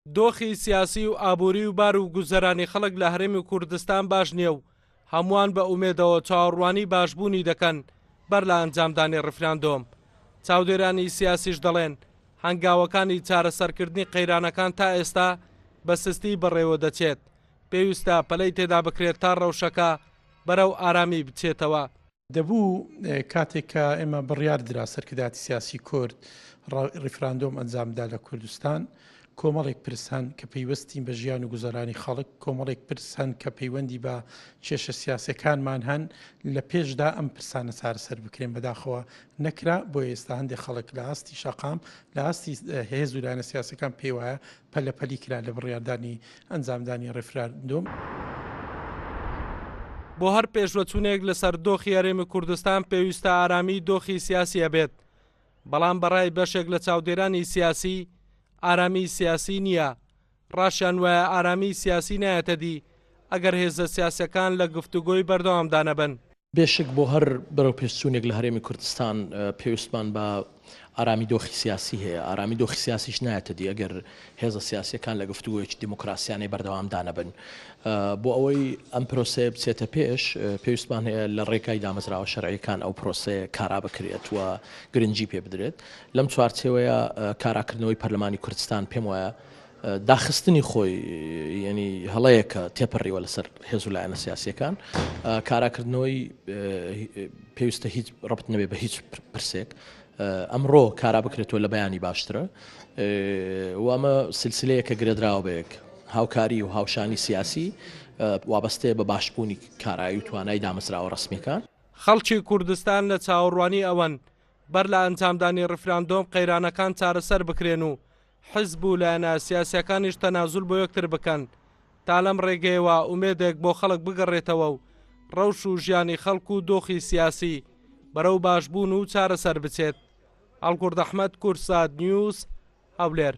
دۆخی سیاسی و ئابووری و بار و گوزەرانی خەڵک لە هەرێمی کوردستان باش نییە و هەمووان بە ئومێدەوە چاوەڕوانی باشبوونی دەکەن بەر لە ئەنجامدانی ڕیفراندۆم. چاودێرانی سیاسیش دەڵێن، هەنگاوەکانی چارەسەرکردنی قەیرانەکان تا ئێستا بە سستی بەڕێوەدەچێت، پێویستە پەلەی تێدا بکرێت تا ڕەوشەکە بەرەو ئارامی بچێتەوە. دەبوو کاتێک کە ئێمە بڕیار درا سەرکردایەتی سیاسی کورد ڕیفراندۆم ئەنجام بدا لە کوردستان، کۆمەڵێک پرس هەن کە پەیوەستین بە ژیان و گوزەرانی خەڵک، کۆمەڵێک پرس هەن کە پەیوەندی بە کێشە سیاسیەکانمان هەن، لە پێشدا ئەم پرسانە چارەسەر بکرێن، بەداخەوە نەکرا، بۆیە ئێستا هەندێک خەڵک لە ئاستی شەقام، لە ئاستی هێز و لایەنە سیاسیەکان پێیوایە پەلە پەلی کرا لە بڕیاردانی ئەنجامدانی ڕیفراندۆم. بۆ هەر پێشوەچوونێک لەسەر دۆخی هەرێمی کوردستان پێویستە ئارامی دۆخی سیاسی هەبێت، بەڵام بەڕای بەشێک لە چاودێرانی سیاسی ئارامی سیاسی نییە، ڕاشیان وایە ئارامی سیاسی نایەتە دی ئەگەر هێزە سیاسیەکان لە گفتوگۆی بەردەوامدا نەبن. بێ شک بۆ هەر بەرەوپێشچوونێک لە هەرێمی کوردستان پێویستمان بە ئارامی دۆخی سیاسی هەیە، ئارامی دۆخی سیاسیش نایەتە دی ئەگەر هێزە سیاسییەکان لە گفتوگۆیەکی دیموکراسیانەی بەردەوامدا نەبن. بۆ ئەوەی ئەم پرۆسەیە بچێتە پێش پێویستمان هەیە لە ڕێگای دامەزراوە شەرعیەکان ئەو پرۆسەیە کارا بکرێت و گرنگی پێ بدرێت. لەم چوارچێوەیە کاراکردنەوەی پەرلەمانی کوردستان پێم وایە داخستنی خۆی یعنی هەڵەیەکە تێپەڕیوە لەسەر هێز و لایەنە سیاسیەکان کاراکردنەوەی پێویستە هیچ ڕبت نەبێ بە هیچ پرسێک ئەمڕۆ کارا بکرێتەوە لە بەیانی باشترە و ئەمە سلسلەیەکە گرێدراوە بەیەک هاوکاری و هاوشانی سیاسی وابەستەیە بە باشبوونی کارایی و توانای دامەزراوە ڕسمیەکان. خەڵکی کوردستان لە چاوەڕوانی ئەوەن بەر لە ئەنجامدانی ڕیفراندۆم قەیرانەکان چارەسەر بکرێن و حزب و لایەنە سیاسیەکانیش تەنازول بۆ یەکتر بکەن تا لەم ڕێگەیەوە ئومێدێک بۆ خەڵک بگەڕێتەوە و ڕەوش و ژیانی خەڵک و دۆخی سیاسی بەرەو باشبوون و چارەسەر بچێت. هەڵگورد ئەحمەد، کوردسات نیوز، هەولێر.